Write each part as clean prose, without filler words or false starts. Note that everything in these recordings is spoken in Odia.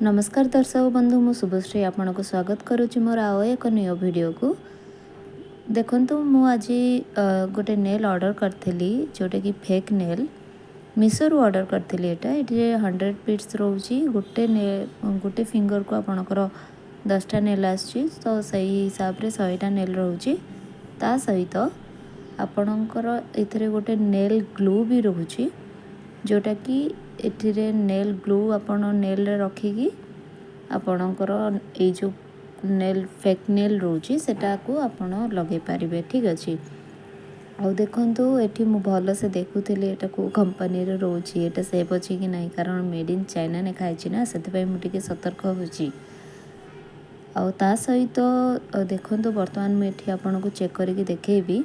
ନମସ୍କାର ଦର୍ଶକ ବନ୍ଧୁ, ମୁଁ ଶୁଭଶ୍ରୀ ଆପଣଙ୍କୁ ସ୍ୱାଗତ କରୁଛି ମୋର ଆଉ ଏକ ନ୍ୟୁ ଭିଡ଼ିଓକୁ। ଦେଖନ୍ତୁ, ମୁଁ ଆଜି ଗୋଟେ ନେଲ୍ ଅର୍ଡ଼ର କରିଥିଲି, ଯେଉଁଟାକି ଫେକ୍ ନେଲ୍। ମିଶୋରୁ ଅର୍ଡ଼ର କରିଥିଲି ଏଇଟା। ଏଠିରେ 100 ପିସ୍ ରହୁଛି। ଗୋଟେ ଫିଙ୍ଗରକୁ ଆପଣଙ୍କର 10ଟା ନେଲ୍ ଆସୁଛି, ତ ସେଇ ହିସାବରେ 100ଟା ନେଲ୍ ରହୁଛି। ତା ସହିତ ଆପଣଙ୍କର ଏଥିରେ ଗୋଟେ ନେଲ୍ ଗ୍ଲୁ ବି ରହୁଛି, ଯେଉଁଟାକି ଏଥିରେ ନେଲ୍ ଗ୍ଲୁ ଆପଣ ନେଲ୍ରେ ରଖିକି ଆପଣଙ୍କର ଏଇ ଯେଉଁ ନେଲ୍, ଫେକ୍ ନେଲ୍ ରହୁଛି, ସେଟାକୁ ଆପଣ ଲଗାଇ ପାରିବେ। ଠିକ୍ ଅଛି। ଆଉ ଦେଖନ୍ତୁ, ଏଠି ମୁଁ ଭଲସେ ଦେଖୁଥିଲି ଏଇଟା କେଉଁ କମ୍ପାନୀର ରହୁଛି, ଏଇଟା ସେଫ୍ ଅଛି କି ନାହିଁ, କାରଣ ମେଡ଼୍ ଇନ୍ ଚାଇନା ଲେଖା ହେଇଛି ନା, ସେଥିପାଇଁ ମୁଁ ଟିକେ ସତର୍କ ହେଉଛି। ଆଉ ତା ସହିତ ଦେଖନ୍ତୁ, ବର୍ତ୍ତମାନ ମୁଁ ଏଠି ଆପଣଙ୍କୁ ଚେକ୍ କରିକି ଦେଖେଇବି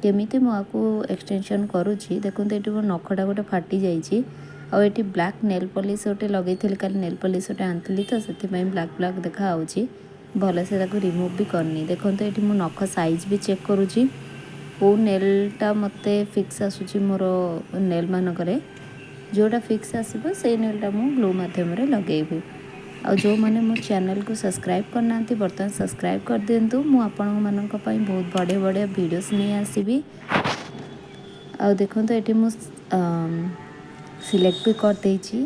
କେମିତି ମୁଁ ଆକୁ ଏକ୍ସଟେନସନ୍ କରୁଛି। ଦେଖନ୍ତୁ, ଏଠି ମୋ ନଖଟା ଗୋଟେ ଫାଟି ଯାଇଛି ଆଉ ଏଠି ବ୍ଲାକ୍ ନେଲ୍ ପଲିସ୍ ଗୋଟେ ଲଗେଇଥିଲି। କାଲି ନେଲ୍ ପଲିସ୍ ଗୋଟେ ଆଣିଥିଲି, ତ ସେଥିପାଇଁ ବ୍ଲାକ୍ ବ୍ଲାକ୍ ଦେଖାହେଉଛି। ଭଲସେ ତାକୁ ରିମୁଭ୍ ବି କରିନି। ଦେଖନ୍ତୁ, ଏଠି ମୁଁ ନଖ ସାଇଜ୍ ବି ଚେକ୍ କରୁଛି, କେଉଁ ନେଲ୍ଟା ମୋତେ ଫିକ୍ସ ଆସୁଛି। ମୋର ନେଲ୍ ମାନଙ୍କରେ ଯେଉଁଟା ଫିକ୍ସ ଆସିବ, ସେଇ ନେଲ୍ଟା ମୁଁ ଗ୍ଲୁ ମାଧ୍ୟମରେ ଲଗେଇବି। ଆଉ ଯେଉଁମାନେ ମୋ ଚ୍ୟାନେଲକୁ ସବସ୍କ୍ରାଇବ୍ କରିନାହାନ୍ତି, ବର୍ତ୍ତମାନ ସବସ୍କ୍ରାଇବ୍ କରିଦିଅନ୍ତୁ। ମୁଁ ଆପଣମାନଙ୍କ ପାଇଁ ବହୁତ ବଢ଼ିଆ ବଢ଼ିଆ ଭିଡ଼ିଓସ୍ ନେଇ ଆସିବି। ଆଉ ଦେଖନ୍ତୁ, ଏଠି ମୁଁ ସିଲେକ୍ଟ ବି କରିଦେଇଛି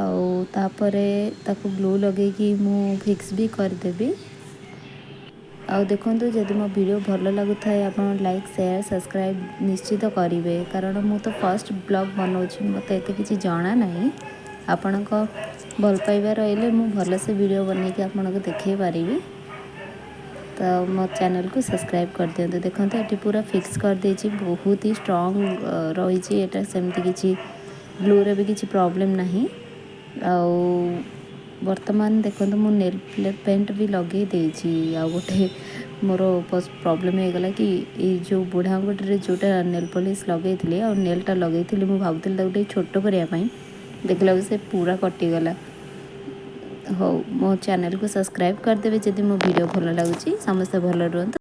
ଆଉ ତାପରେ ତାକୁ ଗ୍ଲୁ ଲଗେଇକି ମୁଁ ଫିକ୍ସ ବି କରିଦେବି। ଆଉ ଦେଖନ୍ତୁ, ଯଦି ମୋ ଭିଡ଼ିଓ ଭଲ ଲାଗୁଥାଏ, ଆପଣ ଲାଇକ୍, ସେୟାର, ସବସ୍କ୍ରାଇବ୍ ନିଶ୍ଚିତ କରିବେ, କାରଣ ମୁଁ ତ ଫାର୍ଷ୍ଟ ବ୍ଲଗ୍ ବନାଉଛି, ମୋତେ ଏତେ କିଛି ଜଣା ନାହିଁ। ଆପଣଙ୍କ ଭଲ ପାଇବା ରହିଲେ ମୁଁ ଭଲସେ ଭିଡ଼ିଓ ବନେଇକି ଆପଣଙ୍କୁ ଦେଖାଇ ପାରିବି। ତ ମୋ ଚ୍ୟାନେଲକୁ ସବସ୍କ୍ରାଇବ୍ କରିଦିଅନ୍ତୁ। ଦେଖନ୍ତୁ, ଏଠି ପୁରା ଫିକ୍ସ କରିଦେଇଛି। ବହୁତ ହି ଷ୍ଟ୍ରଙ୍ଗ ରହିଛି ଏଇଟା, ସେମିତି କିଛି ଗ୍ଲୁରେ ବି କିଛି ପ୍ରୋବ୍ଲେମ୍ ନାହିଁ। ଆଉ ବର୍ତ୍ତମାନ ଦେଖନ୍ତୁ, ମୁଁ ନେଲ୍ ପେଣ୍ଟ ବି ଲଗେଇ ଦେଇଛି। ଆଉ ଗୋଟେ ମୋର ପ୍ରୋବ୍ଲେମ୍ ହେଇଗଲା କି ଏଇ ଯେଉଁ ବୁଢ଼ା ଆଙ୍ଗୁଠିରେ ଯେଉଁଟା ନେଲ୍ ପଲିସ୍ ଲଗେଇଥିଲି ଆଉ ନେଲ୍ଟା ଲଗେଇଥିଲି, ମୁଁ ଭାବୁଥିଲି ତାକୁ ଟିକେ ଛୋଟ କରିବା ପାଇଁ, ଦେଖିଲା ବେଳକୁ ସେ ପୁରା କଟିଗଲା। ହଉ, ମୋ ଚ୍ୟାନେଲକୁ ସବସ୍କ୍ରାଇବ୍ କରିଦେବେ ଯଦି ମୋ ଭିଡ଼ିଓ ଭଲ ଲାଗୁଛି। ସମସ୍ତେ ଭଲ ରୁହନ୍ତୁ।